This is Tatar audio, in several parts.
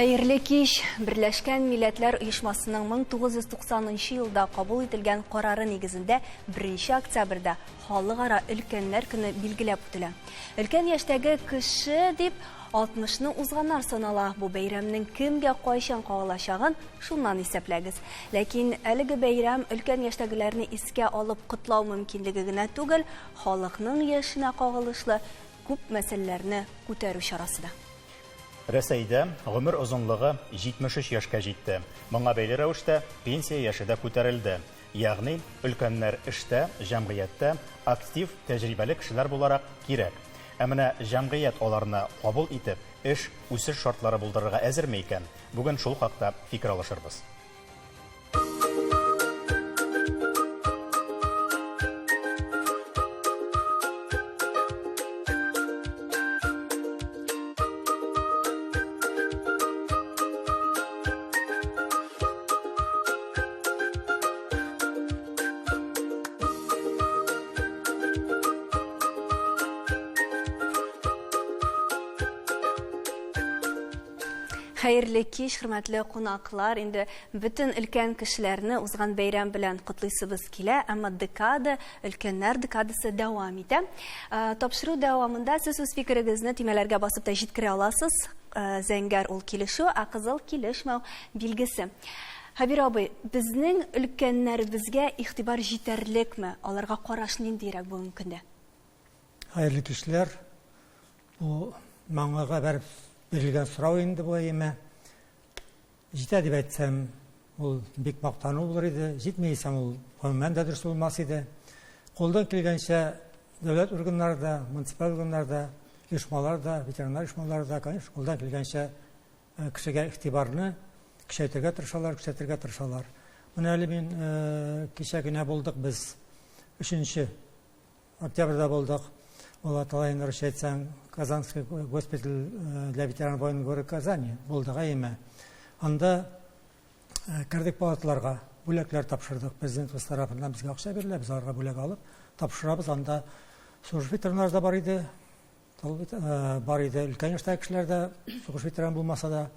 Хәерле кич! Берләшкән Милләтләр Оешмасының 1990 елда кабул ителгән карары нигезендә 1 октябрьдә Халыкара өлкәннәр көне билгеләп үтелә. Өлкән яшьтәге кеше дип 60-ны узганнар санала. Бу бәйрәмнең кемгә кайчан кагылачагын шуннан исәпләгез. Ләкин әлеге бәйрәм өлкән яшьтәгеләрне искә алып котлау мөмкинлеге генә түгел, халыкның яшенә кагылышлы күп мәсьәләләрне күтәрү чарасы да. Рәсәйдә гомер озынлыгы 73 яшькә җитте. Моңа бәйле рәвештә пенсия яше дә күтәрелде. Ягъни, өлкәннәр эштә, җәмгыятьтә актив, тәҗрибәле кешеләр буларак кирәк. Ә менә җәмгыять аларны кабул итеп, эш, үсеш шартлары булдырырга әзерме икән? Бүген шул хакта фикер алышырбыз. Хәерле кич, хөрмәтле кунаклар. Инде бөтен өлкән кешеләрне узган бәйрәм белән котлыйсыбыз килә, әмма декада, өлкәннәр декадасы дәвам итә. Э, тапшыру дәвамында сез үз фикерегезне төймәләргә басып та җиткерә аласыз. Э, зәңгәр ул килешү, ә кызыл килешмәү билгесе. Хәбир абый, безнең өлкәннәребезгә игътибар җитәрлекме? Аларга караш ниндирәк бүгенге көндә? Хәерле кичләр. Бу маңгайга бәреп бирелгән сорау инде бу әйеме. Җитә дип әйтсәм, ул бик мактану булыр иде. Җитми дисәм, ул гомумән дә дөрес булмас иде. Кулдан килгәнчә дәүләт органнары да, муниципаль органнар да, оешмалар да, ветераннар оешмалары да, конечно, кулдан килгәнчә э, кешегә игътибарны көчәйтергә тырышалар, күрсәтергә тырышалар. Менә әле мин э, кичә генә булдык без өченче Октябрьдә булдык. Ул аталайын русча әйтсәң, Казанский госпиталь э, для ветеранов войны города Казани булдык, әйеме. Анда э, кердек палаталарга, бүләкләр тапшырдык. Президентыбыз тарафыннан безгә акча бирелә, без аларга бүләк алып тапшырабыз. Анда сугыш ветераннары да бар иде, э, бар иде өлкән яшьтәге кешеләр дә, сугыш ветераны булмаса да.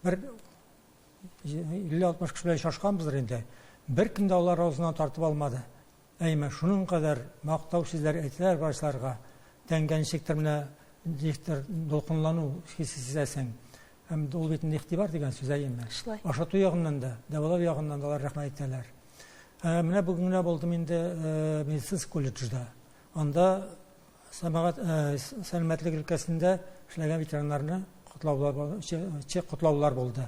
Бер 50-60 кеше белән очрашканбыздыр инде. Беркем дә алар авызыннан тартып алмады. Әйме, шуның кадәр мактау сүзләре әйтәләр врачларга, тәнгә ничектер менә ничектер дулкынлану хисе сизәсең. Һәм ул бит инде игътибар дигән сүз, әйеме? Шулай. Ашату ягыннан да, дәвалау ягыннан да алар рәхмәт әйтәләр. Ә, менә бүген генә булдым инде э, медицинский колледжда. Анда сәмәгать, э, сәламәтлек өлкәсендә эшләгән ветераннарны котлаулар, котлаулар булды.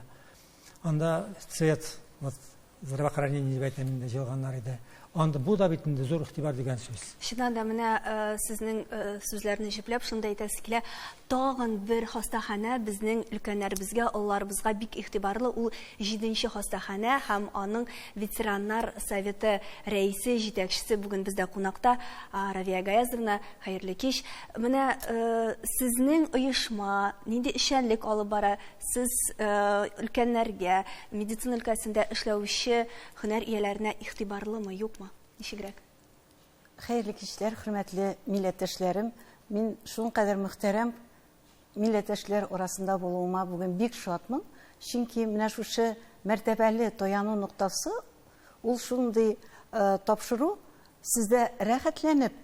Анда цвет, вот Здравоохранение дип әйтәм инде, җыелганнар иде. Анда бу да бит инде зур игътибар дигән сүз. Чыннан да, менә э, сезнең э, сүзләрне җөпләп шунда әйтәсе килә, тагын бер хастаханә безнең өлкәннәребезгә, олыларыбызга бик игътибарлы, ул җиденче хастаханә һәм аның ветераннар советы рәисе, җитәкчесе бүген бездә кунакта, Равия Гаязовна, хәерле кич. Менә э, сезнең оешма нинди эшчәнлек алып бара? Сез өлкәннәргә, медицина өлкәсендә эшләүче һөнәр ияләренә игътибарлымы, юкмы? Ничегрәк? Хәерле кичләр, хөрмәтле милләттәшләрем. Мин шуның кадәр мөхтәрәм милләттәшләр арасында булуыма бүген бик шатмын. Чөнки менә шушы мәртәбәле таяну ноктасы, ул шундый тапшыру, сездә рәхәтләнеп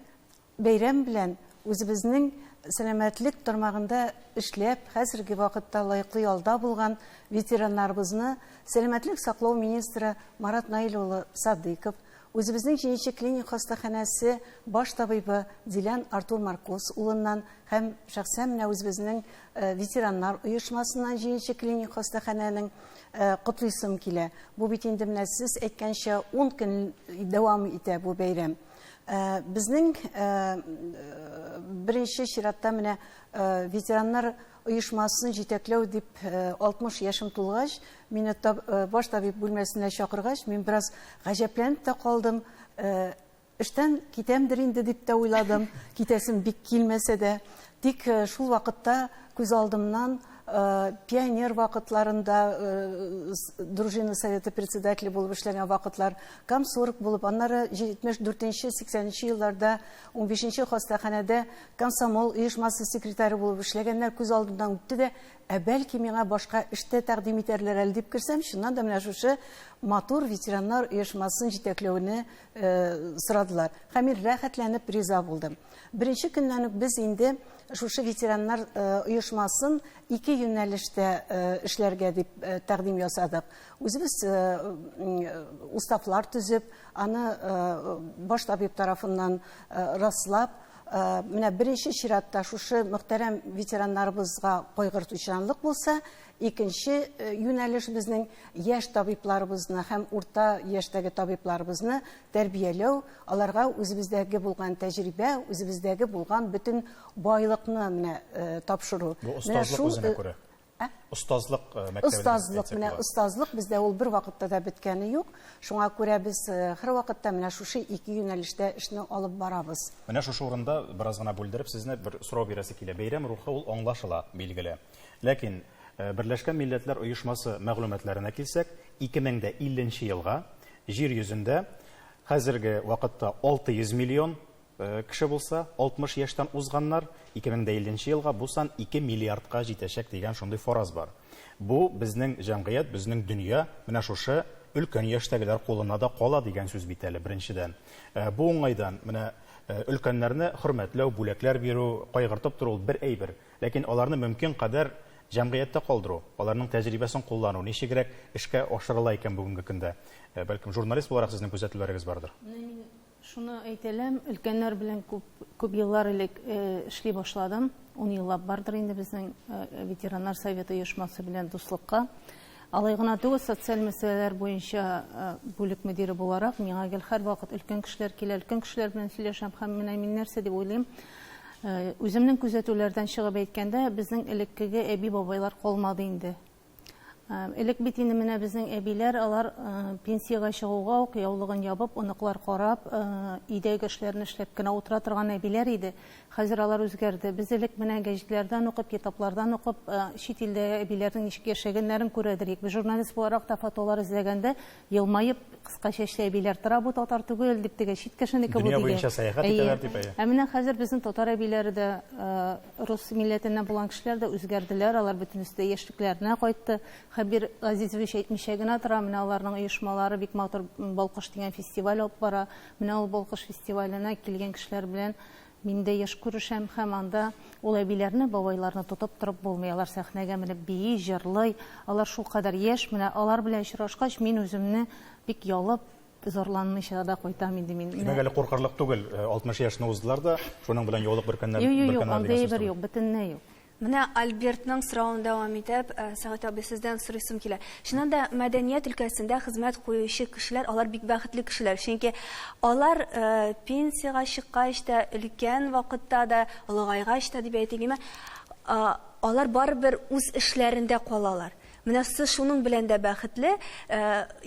Бәйрәм белән, үзебезнең сәламәтлек тармагында эшләп, хәзерге вакытта лаеклы ялда булган ветераннарыбызны сәламәтлек саклау министры Марат Наил улы Садыйков, үзебезнең җиденче клиник хастаханәсе баш табибы Дилян Артур Маркос улыннан һәм шәхсән менә үзебезнең ветераннар оешмасыннан җиденче клиник хастаханәнең котлыйсым килә. Бу бит инде менә сез әйткәнчә ун көн дәвам итә бу бәйрәм. Э, безнең э, беренче чиратта менә э, ветераннар оешмасын җитәкләү дип 60 яшем тулгач, мине баш табиб бүлмәсенә чакыргач, мин бераз гаҗәпләнеп тә калдым. Эштән китәмдер инде дип тә уйладым. Китәсем бик килмәсә дә. Тик шул вакытта күз алдымнан пионер вакытларында дружина советы председателе булып эшләгән вакытлар, комсорг булып, аннары 74 нче, 80 нче елларда 15 нче хастаханәдә комсомол оешмасы секретаре булып эшләгәннәр күз алдымнан үтте дә, Ә бәлки миңа башка эш тә тәкъдим итәрләр әле дип керсәм, чыннан да менә шушы матур ветераннар оешмасын җитәкләүне сорадылар. Һәм мин рәхәтләнеп риза булдым. Беренче көннән үк без инде шушы ветераннар оешмасын ике юнәлештә эшләргә дип тәкъдим ясадык. Үзебез уставлар төзеп, аны баш табиб тарафыннан раслап, Менә беренче чиратта шушы мөхтәрәм ветераннарыбызга кайгыртучанлык булса, икенче юнәлеш безнең яшь табибларыбызны һәм урта яшьтәге табибларыбызны тәрбияләү, аларга үзебездәге булган тәҗрибә, үзебездәге булган бөтен байлыкны менә тапшыру. Бу остазлык үзенә күрә. Ә? Остазлык э, мәктәбе. Остазлык, менә остазлык бездә ул бер вакытта да беткәне юк. Шуңа күрә без э, һәрвакытта менә шушы ике юнәлештә эшне алып барабыз. Менә шушы урында бераз гына бүлдереп сезне бер сорау бирәсе килә. Бәйрәм рухы ул аңлашыла, билгеле. Ләкин э, Берләшкән Милләтләр Оешмасы мәгълүматларына килсәк, 2050 елга җир йөзендә хәзерге вакытта 600 миллион Кеше булса, 60 яшьтән узганнар, 2050 нче елга бу сан 2 миллиардка җитәчәк дигән шундый фараз бар. Бу безнең җәмгыять, безнең дөнья менә шушы өлкән яшьтәгеләр кулына да кала дигән сүз бит әле, беренчедән. Бу уңайдан менә өлкәннәрне хөрмәтләү, бүләкләр бирү, кайгыртып тору ул бер әйбер. Ләкин аларны мөмкин кадәр җәмгыятьтә калдыру, аларның тәҗрибәсен куллану ничегрәк эшкә ашырыла икән бүгенге көндә? Бәлкем, журналист буларак сезнең күзәтүләрегез бардыр? Менә мин Шуны әйтәләм, өлкәннәр белән күп, күп еллар элек эшли башладым. Ун еллап бардыр инде безнең ветераннар советы оешмасы белән дуслыкка. Алай гына түгел, социаль мәсьәләләр буенча бүлек мөдире буларак, миңа гел һәрвакыт өлкән кешеләр килә, өлкән кешеләр белән сөйләшәм һәм менә мин нәрсә дип уйлыйм, үземнең күзәтүләрдән чыгып әйткәндә, безнең элеккеге әби-бабайлар калмады инде. Элек бит инде менә безнең әбиләр, алар пенсиягә чыгуга ук яулыгын ябып, оныклар карап, өйдәге эшләрне эшләп кенә утыра торган әбиләр иде. Хәзер алар үзгәрде. Без элек менә гәҗитләрдән укып, китаплардан укып, чит илдәге әбиләрнең ничек яшәгәннәрен күрәдер идек. Без журналист буларак та фотолар эзләгәндә, елмаеп, кыска чәчле әбиләр тора, бу татар түгел, дип теге чит кешенеке бу Дөнья дигән. буенча сәяхәт итәләр дип, әйе. Ә менә хәзер безнең татар әбиләре дә Рус милләтеннән булган кешеләр дә үзгәрделәр, алар бөтенесе дә яшьлекләренә кайтты. Хәбир Газизович әйтмичә генә тора, менә аларның оешмалары бик матур Балкыш дигән фестиваль алып бара. Менә ул Балкыш фестиваленә килгән кешеләр белән мин дә еш күрешәм һәм анда ул әбиләрне, бабайларны тотып торып булмый. Алар сәхнәгә менеп бии, җырлый, алар шулкадәр яшь, менә алар белән очрашкач, мин үземне бик ялып, Зарланмыйча да кайтам инде мин. Димәк, әле куркырлык түгел, 60 яшьне уздылар да, шуның белән яулык бөркәннәр, Юк, юк, юк, бөркәннәр андый дигән сүз әйбер түгел. юк, бөтенләй юк. Менә Альбертның соравын дәвам итеп, Сәгыйть абый, сездән сорыйсым килә. Чыннан да, мәдәният өлкәсендә хезмәт куючы кешеләр, алар бик бәхетле кешеләр. Чөнки алар пенсиягә чыккач та, өлкән вакытта да, олыгайгач та дип әйтик, алар барыбер үз эшләрендә калалар. Менә сез шуның белән дә бәхетле,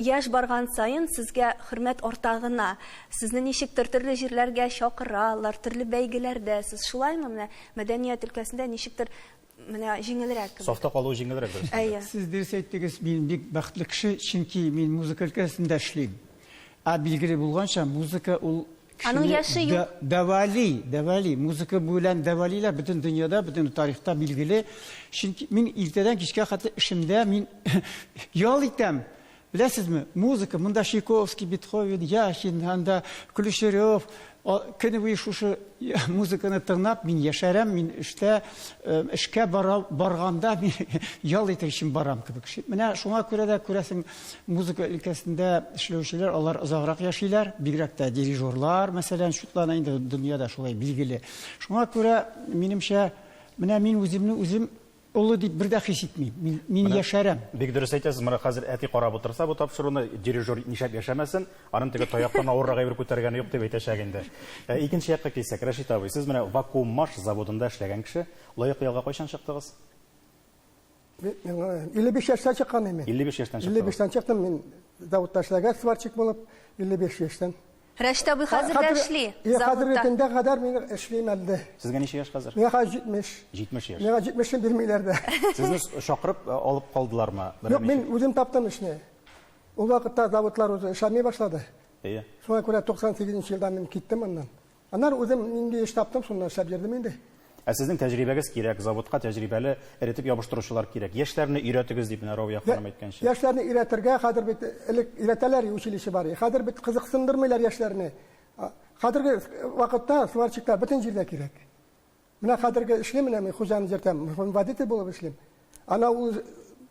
яшь барган саен сезгә хөрмәт арта гына. Сезне ничектер төрле җирләргә чакыралар, төрле бәйгеләрдә. Сез шулаймы менә мәдәният өлкәсендә ничектер менә җиңелрәк кебек? Сафта калуы җиңелрәк дөрестән дә. Әйе. Сез дөрес әйттегез, мин бик бәхетле кеше, чөнки мин музыка өлкәсендә эшлим. Ә билгеле булганча, музыка ул Аның яше юк. Дәвали, дәвали, музыка белән дәвалиләр бөтен дөньяда, бөтен тарихта билгеле. Чөнки мин иртәдән кичкә хәтле эшемдә мин ял итәм. Беләсезме, музыка, монда Чайковский, Бетховен, Яхин, анда Ключерев, көне буе шушы музыканы тыңлап мин яшәрәм, мин эштә, эшкә бара, барганда мин ял итер өчен барам кебек. Менә шуңа күрә дә күрәсең, Музыка өлкәсендә эшләүчеләр алар озаграк яшиләр, бигрәк тә дирижерлар, мәсәлән, чутлана инде дөньяда шулай билгеле. Шуңа күрә, минемчә, менә мин үземне үзем олы дип бер дә хис итмим. Мин, мин яшәрәм. Бик дөрес әйтәсез, менә хәзер әти карап утырса бу тапшыруны, дирижер нишләп яшәмәсен, аның теге таяктан авыррак әйбер күтәргәне юк дип әйтәчәк инде. Э, икенче якка килсәк, Рәшит абый, сез менә Вакууммаш заводында эшләгән кеше, лаеклы ялга кайчан чыктыгыз? 55 яшьтән чыккан мин. 55 яшьтән чыктым. 55-тән чыктым мин заводта эшләгән сварщик булып 55 яшьтән. Рәшит абый хәзер дә эшли. Хәзерге көндә кадәр мин эшлим әле. Сезгә ничә яшь хәзер? Миңа хәзер 70. 70 яшь. Миңа 70-ен бирмиләр дә. Сезне чакырып э, алып калдылармы? Юк, мин үзем таптым эшне. Ул вакытта заводлар уже эшләми башлады. Әйе. Шуңа күрә 98 елда мин киттем аннан. Аннан үзем нинди эш таптым, шуннан эшләп йөрдем инде. Ә сезнең тәҗрибәгез кирәк, заводка тәҗрибәле эретеп ябыштыручылар кирәк. Яшьләрне өйрәтегез дип менә Равия ханым әйткәнчә. Яшьләрне өйрәтергә хәзер бит элек өйрәтәләр, училище бар. Хәзер бит кызыксындырмыйлар яшьләрне. Хәзерге вакытта сварщиклар бөтен җирдә кирәк. Менә хәзерге эшлим менә мин хуҗаны йөртәм, водитель булып эшлим. Ана ул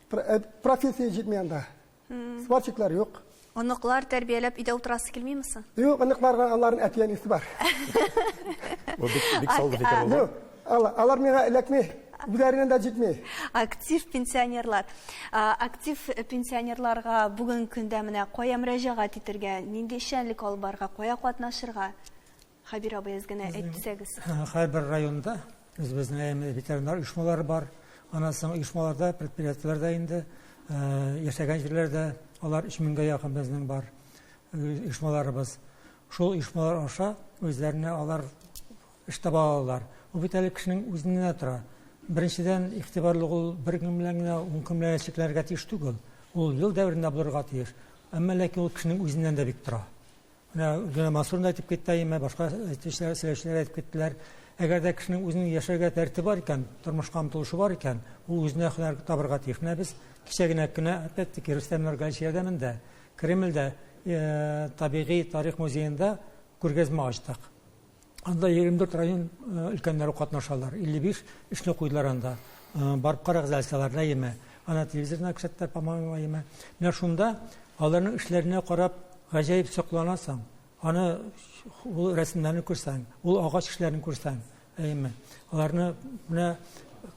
профессия җитми анда. Сварщиклар юк. Оныклар тәрбияләп өйдә утырасы килмиме соң? Юк, оныкларга аларның әти-әнисе бар. Бу бик бик саллы фикер булды. Юк, алар миңа эләкми. Үзләренә дә җитми. Актив пенсионерлар. Актив пенсионерларга бүгенге көндә менә кая мөрәҗәгать итергә, нинди эшчәнлек алып барырга, кая катнашырга? Хәбир абый, әз генә әйтсәгез. Һәрбер районда үзебезнең ветеринар оешмалары бар. Аннан соң оешмаларда, предприятиеләрдә инде яшәгән җирләрдә алар 3000гә якын безнең бар оешмаларыбыз. Шул оешмалар аша үзләренә алар эш таба алалар. Ул бит әле кешенең үзеннән тора. Беренчедән, игътибарлык ул бер көн белән генә, ун көн белән чикләнергә тиеш түгел. Ул ел дәверендә булырга тиеш. Әмма ләкин ул кешенең үзеннән дә бик тора. Менә Гөлнара Мансуровна әйтеп китте, әйеме, башка әйтүчеләр, сөйләүчеләр әйтеп киттеләр. Әгәр дә кешенең үзенең яшәргә дәрте бар икән, тормышка омтылышы бар икән, ул үзенә һөнәр табырга тиеш. Менә без кичә генә кенә, опять-таки, Рөстәм Нургалиевич ярдәмендә Кремльдә табигый тарих музеенда күргәзмә ачтык. Анда 24 район өлкәннәре катнашалар. 55 эшне куйдылар анда. Барып карагыз әле аларны, әйеме. Ана телевизордан күрсәттеләр, по-моему, әйеме. Менә шунда аларның эшләренә карап гаҗәеп сокланасың. Аны ул рәсемнәрне күрсәң, ул агач эшләрен күрсәң, әйеме. Аларны менә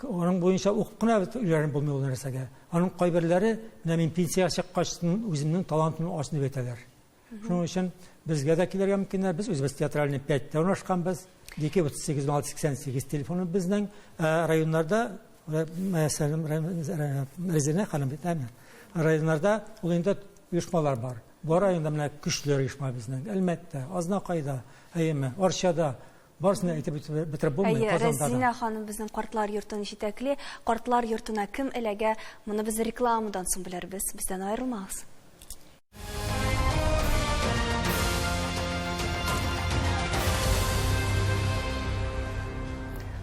аның буенча укып кына өйрәнеп булмый ул нәрсәгә. Аның кайберләре, менә мин пенсиягә чыккач үземнең талантымны ачтым дип әйтәләр. Шуның өчен безгә дә килергә мөмкиннәр. Без үзебез театральный 5-тә урнашканбыз. 238 688 телефоны безнең. Ә районнарда, мәсәлән, Резинә ханым бит, әйме? Районнарда ул инде оешмалар бар. Бу районда менә көчле оешма безнең. Әлмәттә, Азнакайда, әйеме, Арчада барысын да әйтеп бетереп булмый, Әйе, Казанда да. Рәзинә ханым безнең картлар йортын җитәкли. Картлар йортына кем эләгә, моны без рекламадан соң белербез. Бездән аерылмагыз.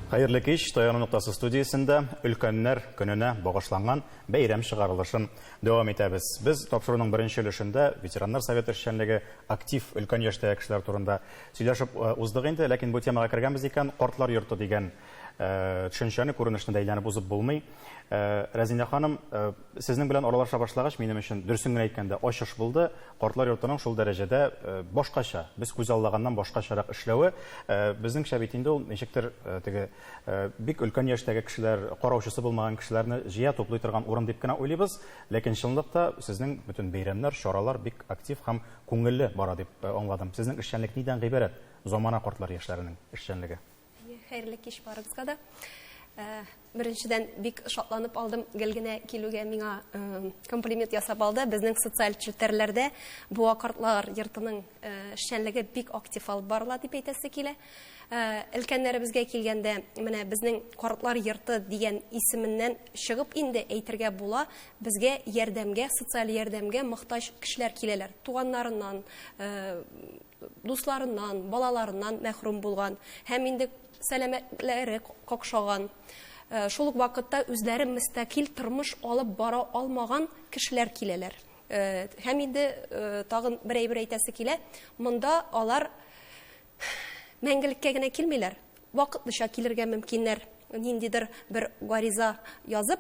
Хәерле кич, Таяну ноктасы студиясендә өлкәннәр көненә багышланган бәйрәм чыгарылышын дәвам итәбез. Без тапшыруның беренче өлешендә ветераннар советы эшчәнлеге, актив өлкән яшьтәге кешеләр турында сөйләшеп э, уздык инде, ләкин бу темага кергәнбез икән, картлар йорты дигән э, төшенчәне, күренешне дә әйләнеп узып булмый. Э, Рәзинә ханым, э, сезнең белән аралаша башлагач, минем өчен дөресен генә әйткәндә ачыш булды. Картлар йортының шул дәрәҗәдә э, башкача, без күзаллаганнан башкачарак эшләве, безнеңчә бит инде ул ничектер теге бик өлкән яшьтәге кешеләр, караучысы булмаган кешеләрне җыя туплый торган урын дип кенә уйлыйбыз. Ләкин чынлыкта сезнең бөтен бәйрәмнәр, чаралар бик актив һәм күңелле бара дип аңладым. Сезнең эшчәнлек нидән гыйбарәт? Замана картлар яшьләренең эшчәнлеге. Хәерле кич барыгызга да. Э, беренчедән бик шатланып алдым, гел генә килүгә миңа э, комплимент ясап алды. Безнең социаль челтәрләрдә Буа картлар йортының э, эшчәнлеге бик актив алып барыла дип әйтәсе килә. Өлкәннәребезгә килгәндә, менә безнең картлар йорты дигән исеменнән чыгып инде әйтергә була, безгә ярдәмгә, социаль ярдәмгә мохтаҗ кешеләр киләләр. Туганнарыннан, дусларыннан, балаларыннан мәхрүм булган һәм инде сәламәтләре какшаган, э, шул ук вакытта үзләре мөстәкыйль тормыш алып бара алмаган кешеләр киләләр. Э, һәм инде э, тагын бер әйбер әйтәсе килә, монда алар мәңгелеккә генә килмиләр, вакытлыча килергә мөмкиннәр. Ниндидер бер гариза язып,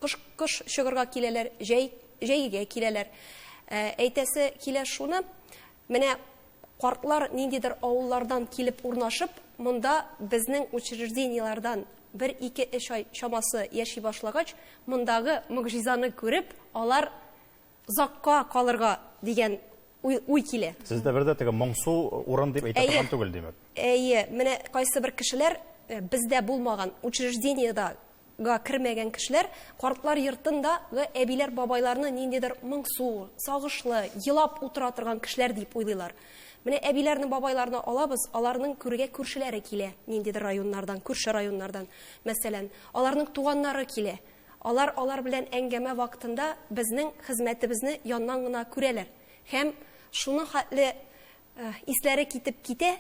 Кыш, кыш чыгырга киләләр, җәй, җәйгегә киләләр. Ә, әйтәсе килә шуны, менә картлар ниндидер авыллардан килеп урнашып, монда безнең учреждениеләрдән бер, ике, өч ай чамасы яши башлагач, мондагы могҗизаны күреп, алар озакка калырга дигән уй, уй килә. Сездә бер дә теге моңсу урын дип әйтә торган түгел, димәк. Әйе, менә кайсы бер кешеләр э, бездә булмаган учреждениедә га кермәгән кешеләр картлар йортында гы әбиләр бабайларны ниндидер моңсу, сагышлы, елап утыра торган кешеләр дип уйлыйлар. Менә әбиләрне бабайларны алабыз, аларның күргә күршеләре килә, ниндидер районнардан, күрше районнардан, мәсәлән, аларның туганнары килә. Алар алар белән әңгәмә вакытында безнең хезмәтебезне яннан гына күрәләр. Һәм шуның хәтле исләре китеп китә,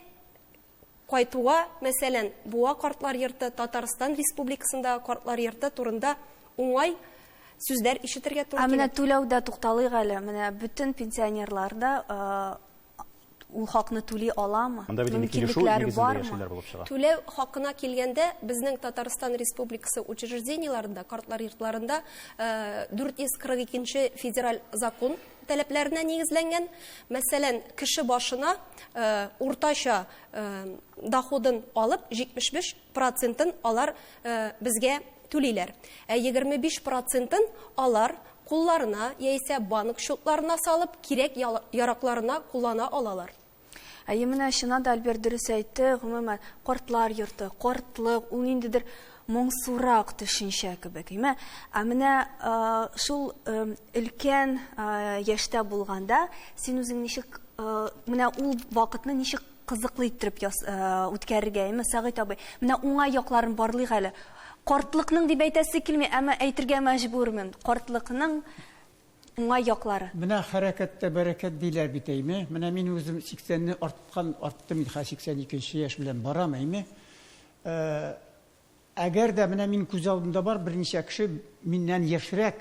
Кайтуга, мәсәлән, Буа картлар йорты, Татарстан Республикасындагы картлар йорты турында уңай сүзләр ишетергә туры Ә менә килә. түләүдә тукталыйк әле. Менә бөтен пенсионерлар да ул хакны түли аламы? Монда бит инде килешү Мөмкинлекләре нигезендә бармы? яшиләр булып чыга. Түләү хакына килгәндә, безнең Татарстан Республикасы учреждениеләрендә, картлар йортларында 442 нче федераль закон таләпләренә нигезләнгән. Мәсәлән, кеше башына уртача доходын алып, 75 процентын алар безгә түлиләр. Ә 25 процентын алар кулларына яисә банк счетларына салып, кирәк яракларына куллана алалар. Әйе, менә чыннан да Альберт дөрес әйтте, гомумән, картлар йорты, картлык, ул ниндидер моңсурак төшенчә кебек, әйме? Ә менә шул өлкән яшьтә булганда, син үзең ничек, менә ул вакытны ничек кызыклы иттереп үткәрергә, әйме, Сәгыйть абый? Менә уңай якларын барлыйк әле. Картлыкның дип әйтәсе килми, әмма әйтергә мәҗбүрмен. Картлыкның уңай яклары. Менә хәрәкәттә бәрәкәт диләр бит, әйме? Менә мин үзем сиксәнне арткан, арттым инде, хәзер 82 нче яшь белән барам, әйме? Әгәр дә менә минем күз алдымда бар берничә кеше миннән яшьрәк,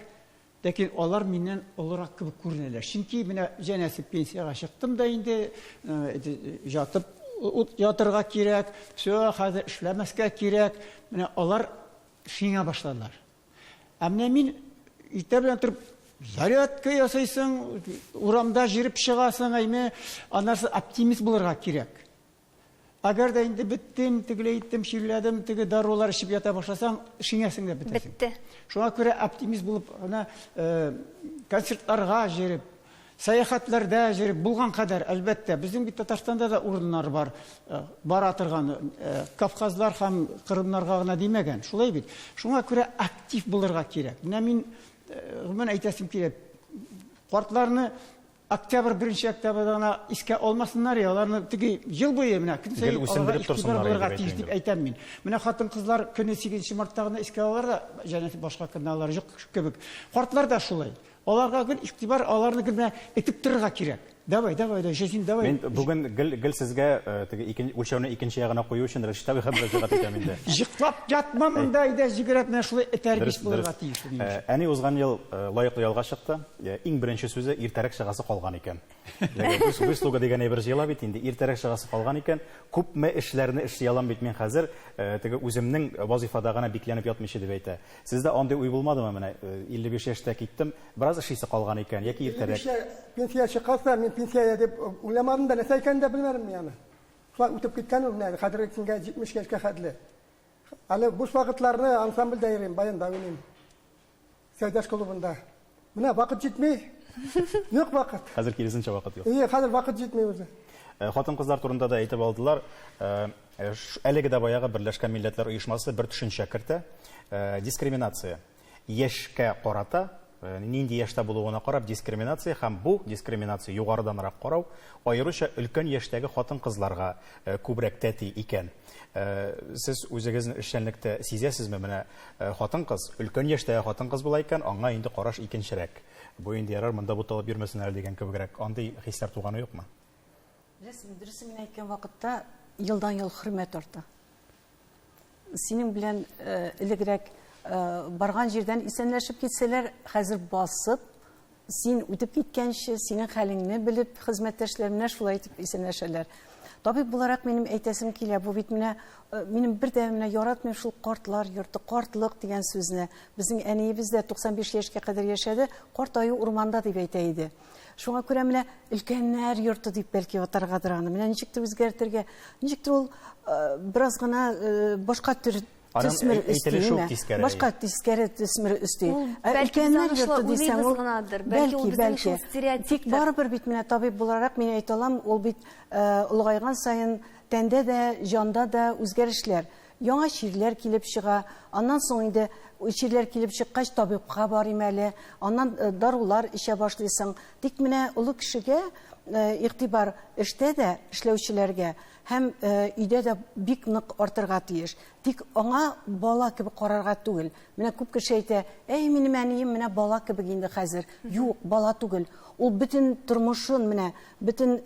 ләкин алар миннән олырак кебек күренәләр. Чөнки менә җәнәсе пенсиягә чыктым да инде, ятып ятырга кирәк, все, хәзер эшләмәскә кирәк. Менә алар шиңә башладылар. Ә менә мин иртә белән торып зарядка ясыйсың, урамда җөреп чыгасың, әйме, аннары оптимист булырга кирәк. Әгәр дә инде беттем, тегеләй иттем, чирләдем, теге дарулар эчеп ята башласаң, шиңәсең дә бетәсең. Бетте. Шуңа күрә оптимист булып, ана концертларга җөреп, сәяхәтләрдә җөреп, булган кадәр, әлбәттә, безнең бит Татарстанда да урыннар бар, бара торган, Кавказлар һәм Кырымнарга гына димәгән, шулай бит. Шуңа күрә актив булырга кирәк. Менә мин, гомумән әйтәсем килә, картларны октябрь, беренче октябрьдә гына искә алмасыннар, я, аларны теге ел буе менә көн саен Гел үсендереп аларга игътибар торсыннар булырга дип тиеш әйтү дип инде. әйтәм мин. Менә хатын-кызлар көне 8 мартта гына искә алалар да, җәнәсе башка көнне алар юк кебек. Картлар да шулай. Аларга гел игътибар, аларны гел менә этеп торырга кирәк. Давай, давай, давай, Җәсим, давай. Мин бүген гел, гел сезгә теге икен, үлчәүне икенче ягына кую өчен Рәшит абыйга мөрәҗәгать итәм инде. Йоклап ятма монда, әйдә, җигерәп менә шулай этәргеч Дөрес, булырга дөрес. тиеш, минемчә. Әни узган ел лаеклы ялга чыкты. Иң беренче сүзе иртәрәк чыгасы калган икән. Выслуга дигән әйбер җыела бит инде, иртәрәк чыгасы калган икән. Күпме эшләрне эшли алам бит мин хәзер, теге үземнең вазифада гына бикләнеп ятмыйча дип әйтә. Сездә андый уй булмадымы менә, 55 яшьтә киттем, бераз эшлисе калган икән, яки иртәрәк? 55 пенсия чыкканса, мин пенсия дип уйламадым да, нәрсә икәнен дә белмәдем мин аны. Шулай үтеп киткән ул менә, хәзерге көнгә 70 яшькә хәтле. Әле буш вакытларны ансамбльдә йөрим, баянда уйныйм. Сәйдәш клубында. Менә вакыт җитми. Юк вакыт. Хәзер киресенчә вакыт юк. Ие, хәзер вакыт җитми үзе. Хатын-кызлар турында да әйтеп алдылар. Әлеге дә баягы Берләшкән Милләтләр Оешмасы бер төшенчә кертә. Дискриминация. Яшькә карата, нинди яшьтә булуына карап дискриминация һәм бу дискриминация югарыданрак карау аеруча өлкән яшьтәге хатын-кызларга күбрәк тәти икән. Сез үзегезнең эшчәнлектә сизәсезме, менә хатын-кыз, өлкән яшьтәге хатын-кыз була икән, аңа инде караш икенчерәк. Бу инде ярар, монда буталып йөрмәсен әле дигән кебегрәк. Андый хисләр туганы юкмы? Беләсезме, дөресен генә әйткән вакытта елдан-ел хөрмәт арта. Синең белән элегрәк барган җирдән исәнләшеп китсәләр, хәзер басып, син үтеп киткәнче, синең хәлеңне белеп, хезмәттәшләр менә шулай итеп исәнләшәләр. Табиб буларак минем әйтәсем килә, бу бит менә минем бер дә менә яратмыйм шул картлар йорты, картлык дигән сүзне. Безнең әниебез дә 95 яшькә кадәр яшәде, карт аю урманда дип әйтә иде. Шуңа күрә менә өлкәннәр йорты дип бәлки атаргадыр аны. Менә ничектер үзгәртергә, ничектер ул бераз гына башка төр төсмер өсти, башка тискәре төсмер өсти. Өлкәннәр йорты дисәң, ул бәлки, бәлки. Тик барыбер бит менә табиб буларак мин әйтә алам, ул бит олыгайган саен тәндә дә, җанда да үзгәрешләр. Яңа чирләр килеп чыга. Аннан соң инде чирләр килеп чыккач табибка барыйм әле. Аннан дарулар эчә башлыйсың. Тик менә олы кешегә игътибар эштә дә эшләүчеләргә һәм өйдә дә бик нык артырга тиеш. Тик аңа бала кебек карарга түгел. Менә күп кеше әйтә, әй, минем әнием менә бала кебек инде хәзер. Юк, бала түгел. Ул бөтен тормышын, менә бөтен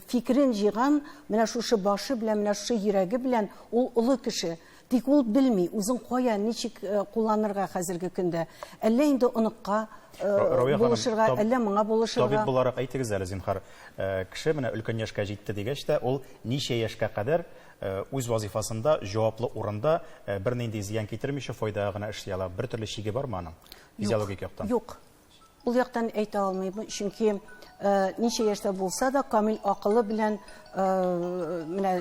фикерен җыйган, менә шушы башы белән, менә шушы йөрәге белән ул олы кеше. Тик ул белми, үзен кая, ничек кулланырга хәзерге көндә. Әллә инде оныкка булышырга, әллә моңа булышырга. Табиб буларак әйтегез әле, зинһар, кеше менә өлкән яшькә җитте дигәч тә, ул ничә яшькә кадәр үз вазифасында, җаваплы урында бернинди зыян китермичә файдага гына эшли ала? Бер төрле чиге бармы аның физиологик яктан? Юк. Ул яктан әйтә алмыйм, чөнки ничә яшьтә булса да, камил акылы белән менә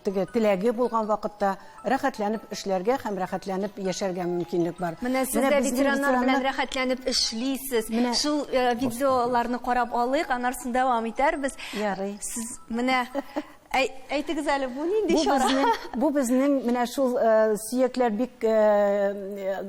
теге теләге булган вакытта рәхәтләнеп эшләргә һәм рәхәтләнеп яшәргә мөмкинлек бар. Менә сез дә ветераннар белән рәхәтләнеп эшлисез. Шул видеоларны карап алыйк, аннан соң дәвам итәрбез. Ярый. Сез менә әйтегез әле, бу нинди чара? Бу безнең менә шул сөякләр бик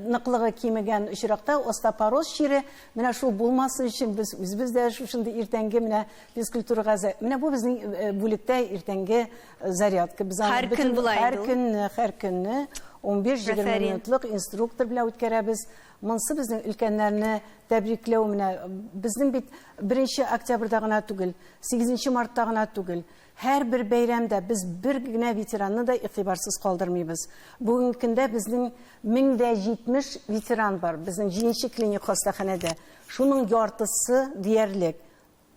ныклыгы кимегән очракта остеопороз чире, менә шул булмасын өчен без үзебез дә шушындый иртәнге менә физкультурага, менә бу безнең бүлектә иртәнге зарядка. Без аны Һәр көн була инде ул. Һәр көнне 15-20 минутлык инструктор белән үткәрәбез. Монсы безнең өлкәннәрне тәбрикләү, менә безнең бит 1 октябрьдә гына түгел, 8 мартта гына түгел. Һәрбер бәйрәмдә без бер генә ветеранны да игътибарсыз калдырмыйбыз. Бүгенге көндә безнең 1070 ветеран бар, безнең 7 клиник хастаханәдә. Шуның яртысы диярлек,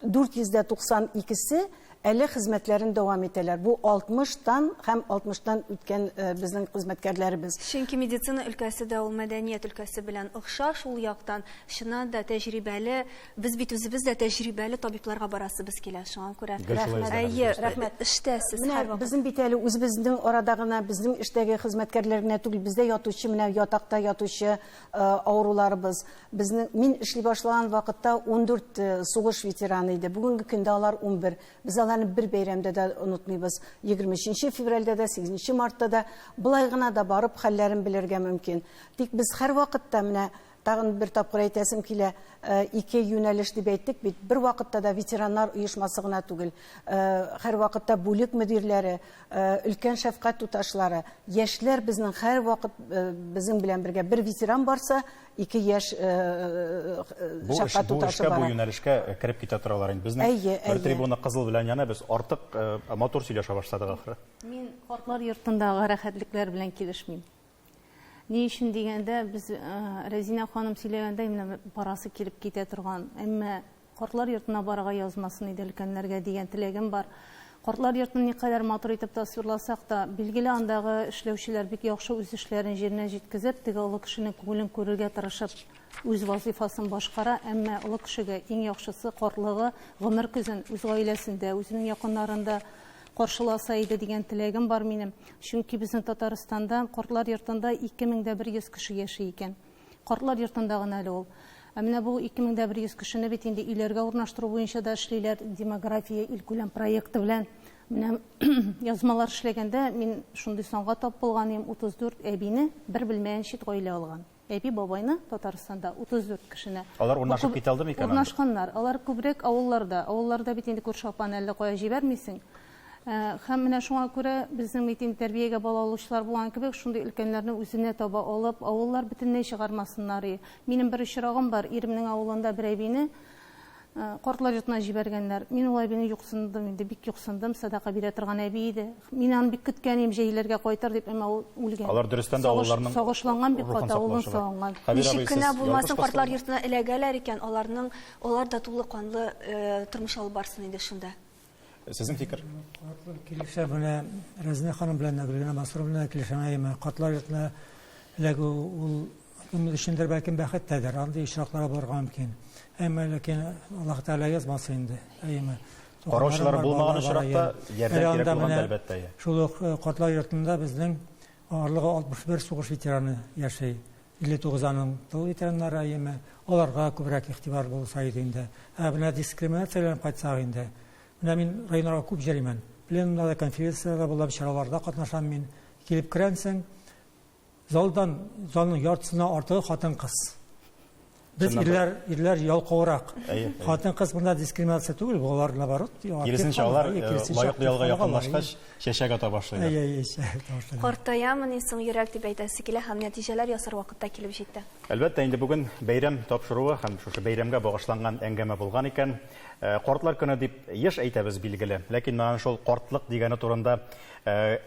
492-се әле хезмәтләрен дәвам итәләр. Бу 60-тан һәм 60-тан үткән безнең хезмәткәрләребез. Чөнки медицина өлкәсе дә ул мәдәният өлкәсе белән охшаш, ул яктан чыннан да тәҗрибәле, без бит үзебез дә тәҗрибәле табибларга барасыбыз килә, шуңа күрә. Гел шулай эзләнәбез, Әйе, дөрес. Рәхмәт. Эштә сез Менә һәрвакыт. безнең бит әле үзебезнең арада гына, безнең эштәге хезмәткәрләр генә түгел, бездә ятучы, менә ятакта ятучы авыруларыбыз. Безнең, мин эшли башлаган вакытта 14 сугыш ветераны иде. Бүгенге көндә алар 11. Без аларны бер бәйрәмдә дә онытмыйбыз. 23 февральдә дә, 8 мартта да былай гына да барып хәлләрен белергә мөмкин. Тик без һәр вакытта менә тагын бер тапкыр әйтәсем килә, ике юнәлеш дип әйттек бит. Бер вакытта да ветераннар оешмасы гына түгел. Һәр вакытта бүлек мөдирләре, өлкән шәфкать туташлары, яшьләр безнең һәр вакыт безнең белән бергә. Бер ветеран барса, ике яшь шәфкать туташы Бу эшкә, бу бара. юнәлешкә кереп китә торалар инде. Безнең бер трибуна кызыл белән яна, без артык матур сөйләшә башладык ахры. Мин картлар йортындагы рәхәтлекләр белән килешмим. Ни өчен дигәндә, без Рәзинә ханым сөйләгәндә, менә барасы килеп китә торган, әмма картлар йортына барырга язмасын иде өлкәннәргә дигән теләгем бар. Картлар йортын никадәр матур итеп тасвирласак та, билгеле андагы эшләүчеләр бик яхшы үз эшләрен җиренә җиткезеп, теге олы кешенең күңелен күрергә тырышып үз вазифасын башкара, әмма олы кешегә иң яхшысы картлыгы гомер көзен үз гаиләсендә, үзенең якыннарында каршыласа иде дигән теләгем бар минем. Чөнки безнең Татарстанда картлар йортында 2100 кеше яши икән. Картлар йортында гына әле ул. Ә менә бу 2100 кешене бит инде өйләргә урнаштыру буенча да эшлиләр, демография илкүләм проекты белән. Менә язмалар эшләгәндә мин шундый санга тап булган идем, 34 әбине бер белмәгән чит гаилә алган. Әби бабайны Татарстанда 34 кешене. Алар урнашып китә алды микән анда? Урнашканнар. Алар күбрәк авылларда. Авылларда бит инде күрше апаны әллә кая җибәрмисең. Һәм менә шуңа күрә безнең бит инде тәрбиягә бала алучылар булган кебек, шундый өлкәннәрне үзенә таба алып, авыллар бөтенләй чыгармасыннар. Минем бер очрагым бар, иремнең авылында бер әбине картлар йортына җибәргәннәр. Мин ул әбине юксындым инде, бик юксындым, садака бирә торган әби иде. Мин аны бик көткән идем, җәйләргә кайтыр дип, әмма ул үлгән. Алар дөрестән дә авылларның Сагышланган бик рухын каты, авылын саклаучылар. сагынган. Хәбир Ничек абый, кенә сез булмасын, ялгыш картлар баскан. йортына эләгәләр икән, алар да тулы канлы тормыш алып барсын инде шунда. Сезнең фикер? Картлар килешә, менә Рәзинә ханым белән дә, Гөлгенә Мансурова белән дә килешәм, әйеме. Картлар йортына эләгү ул кемнең өчендер бәлкем бәхеттәдер, андый очраклар булырга мөмкин. Әмма ләкин Аллаһ Тәгалә язмасы инде, әйеме. Караучылар Туганнарым бар, булмаган балалар бар, очракта әйе. ярдәм Әле кирәк анда булганда, менә әлбәттә, әйе. Шул ук картлар йортында безнең арлыгы 61 сугыш ветераны яши. 59 аның тыл ветераннары, әйеме. Аларга күбрәк игътибар булса иде инде. Ә менә дискриминацияләнеп кайтсак инде. Менә мин районнарга күп йөримен. Пленумнарда, конференцияләрдә булам, чараларда катнашам мин. Килеп керәнсең, залның яртысына артыгы хатын-кыз. Без ирләр, ирләр ялкаурак. Хатын-кыз монда дискриминация түгел, бу алар наоборот. Киресенчә, алар лаеклы ялга якынлашкач, чәчәк ата башлыйлар. Әйе, әйе, чәчәк ата башлыйлар. Картаямыни соң йөрәк дип әйтәсе килә һәм нәтиҗәләр ясар вакыт та килеп җитте. Әлбәттә, инде бүген бәйрәм тапшыруы һәм шушы бәйрәмгә багышланган әңгәмә булган икән. Картлар көне дип еш әйтәбез, билгеле. Ләкин менә шул картлык дигәне турында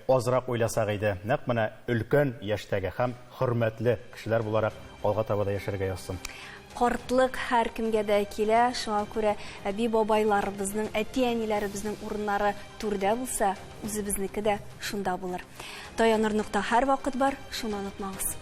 азрак уйласак иде. Нәкъ менә өлкән яшьтәге һәм хөрмәтле кешеләр буларак алга таба да яшәргә язсын. Картлык һәркемгә дә килә, шуңа күрә әби-бабайларыбызның, әти-әниләребезнең урыннары түрдә булса, үзебезнеке дә шунда булыр. Таяныр нокта һәрвакыт бар, шуны онытмагыз.